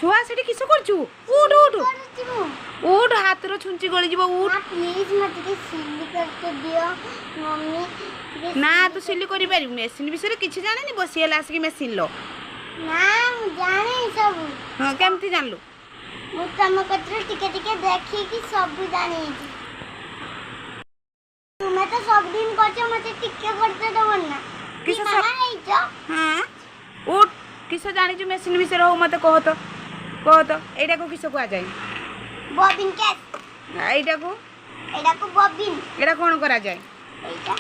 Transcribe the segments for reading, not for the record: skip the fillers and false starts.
ଛୁଆ ସେଠି କିସ କରୁଛୁ? ଉଠ ଉଠ। କରୁଛି ମୁଁ। ଉଠ, ହାତର ଛୁଞ୍ଚି ଗଳିଯିବ, ଉଠ। ମା, ପ୍ଲିଜ ମତେ ଟିକେ ସିଲି କରିତେ ଦିଅ ମମି ଟିକେ। ନା, ତୁ ସିଲି କରିପାରିବୁ? ମେସିନ୍ ବିଷୟରେ କିଛି ଜାଣିନି, ବସିଗଲା ଆସିକି ମେସିନ୍ ଲୋ। ନା, ମୁଁ ଜାଣେ ସବୁ। ହଁ, କେମିତି ଜାଣିଲୁ? ମୁଁ ତମ କତିରୁ ଟିକେ ଟିକେ ଦେଖିକି ସବୁ ଜାଣିଛି। ତୁମେ ତ ସବୁଦିନ କରୁଛ, ମତେ ଟିକେ କରିତେ ଦବନି ନା? କିସ? କି ମାମା ହେଇଛ? ହଁ, ଉଠ। କିସ ଜାଣିଛୁ ମେସିନ୍ ବିଷୟରେ? ହଉ, ମତେ କହ ତ, କହ ତ, ଏଇଟାକୁ କିସ କୁହାଯାଏ? Bobbin case. ଏଇଟାକୁ? ଏଇଟାକୁ ବବିନ। ଏଇଟା କ'ଣ କରାଯାଏ? ଏଇଟା?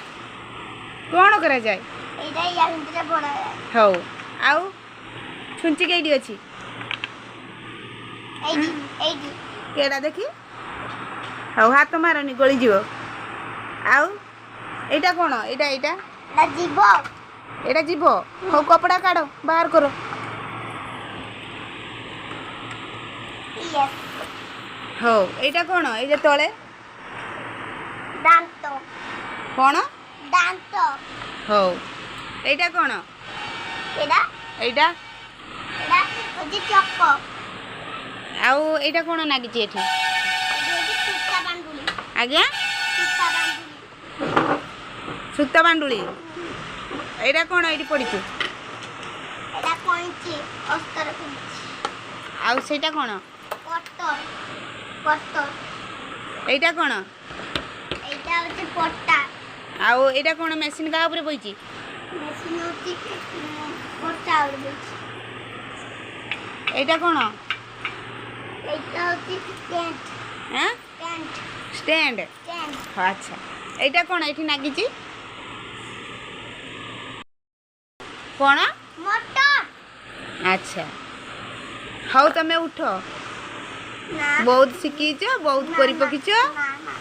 କ'ଣ କରାଯାଏ? ଏଇଟା ୟା ଭିତରେ ଭରା ଯାଏ। ହଉ, ଆଉ ଛୁଞ୍ଚି କେଇଠି ଅଛି? ଏଇଠି, ଏଇଠି। କେଇଟା ଦେଖି? ହଉ, ହାତ ମାରନି, ଗଳିଯିବ। ଆଉ ଏଇଟା କ'ଣ? ଏଇଟା, ଏଇଟା? ଏଇଟା ଯିବ। ଏଇଟା ଯିବ? ହଉ, କପଡ଼ା କାଢ଼, ବାହାର କର। ୟେସ୍। ହଉ, ଏଇଟା କ'ଣ? ଏଇ ଯେ ତଳେ। ଦାନ୍ତ। କ'ଣ? ଦାନ୍ତ। ହଉ, ଏଇଟା କ'ଣ? ଏଇଟା? ଏଇଟା? ଏଇଟା ହଉଛି ଚକ। ଆଉ ଏଇଟା କ'ଣ ନାଗିଛି ଏଠି? ଏଇଠି ହଉଛି ସୂତା ବାଣ୍ଡୁଳି। ଆଜ୍ଞା? ସୂତା ବାଣ୍ଡୁଳି। ସୂତା ବାଣ୍ଡୁଳି। ଏଇଟା କ'ଣ ଏଇଠି ପଡ଼ିଛି? ଏଇଟା କଇଁଚି, ଅସ୍ତର କଇଁଚି। ଆଉ ସେଇଟା କ'ଣ? କଟର, କଟର। ଏଇଟା କ'ଣ? ଏଇଟା ହଉଛି ପଟା। ଆଉ ଏଇଟା କ'ଣ? ମେସିନ୍ କାହା ଉପରେ ବଇଛି? ମେସିନ୍ ହଉଛି ପଟା ଉପରେ ବଇଛି। ଏଇଟା କ'ଣ? ଏଇଟା ହଉଛି ଟେଣ୍ଟ। ଆଁ? ଟେଣ୍ଟ। ଷ୍ଟାଣ୍ଡ। ଷ୍ଟାଣ୍ଡ। ଆଚ୍ଛା, ଏଇଟା କ'ଣ ଏଇଠି ନାଗିଛି? କ'ଣ? ମଟର। ଆଚ୍ଛା, ହଉ, ତମେ ଉଠ। ନା। ବହୁତ ଶିଖିଛ, ବହୁତ ନା, କରି ନା, ପକିଛ। ନା, ନା।